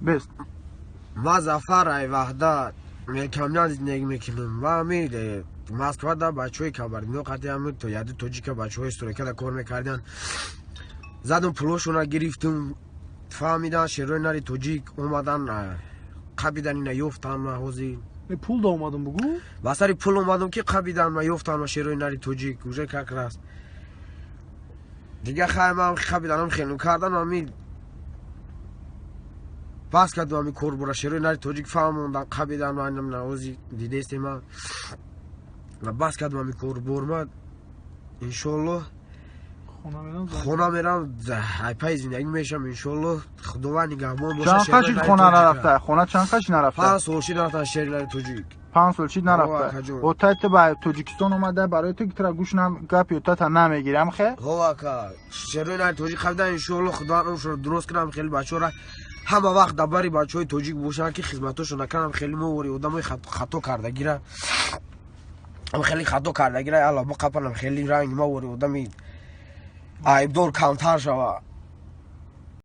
Бест. Ма Зафар ай Ваҳдат Мелкамян зиндагӣ мекунам. Ма ами Москва да бачаҳои Кабардино қати ами то яду тоҷика бачаҳои стройка да кор мекарданд. Задум, пулошона гирифтум. Фаҳмидан, шерои нари тоҷик омадан, қабидан, ина ёфтан ма ҳозир. Пул да омадам, бугӯ. Ба сари пул омадам, ки қабидан ма, ёфтан ма шерои нари тоҷик. Уже как раз дига хай ман қабиданам, хелу кардан, ами бас кардам ами корбора. Шерои нари тоҷик фаҳмондан, қабидан ма, ҳози дидестем ма, бас кардам ами корбор ма. Иншоллоҳ, хона мерам, айпаи зиндагӣ мешам, иншоллоҳ, Худованд нигаҳбон. Боша. Чанд қашид хона нарафта? Хона чанд қашид нарафта? 5 сол шид нарафтан шери нари тоҷик. 5 сол шид нарафта. Отай ту ба Тоҷикистон омада, барои ту тра гӯш гапи отата намегирам, хе. Ҳо, ака, шерои нари тоҷик қабидан, иншоллоҳ, Худованд умшро дуруст кунам. Хеле бачаҳора ҳама вақт дар бари бачаҳои тоҷик бошанд, ки хизматошон накунам. Хеле мовори одамои хато кардагира, хеле хато кардагира, алло, биқапанам. Хеле ранг мовори одами айбдор камтар шава.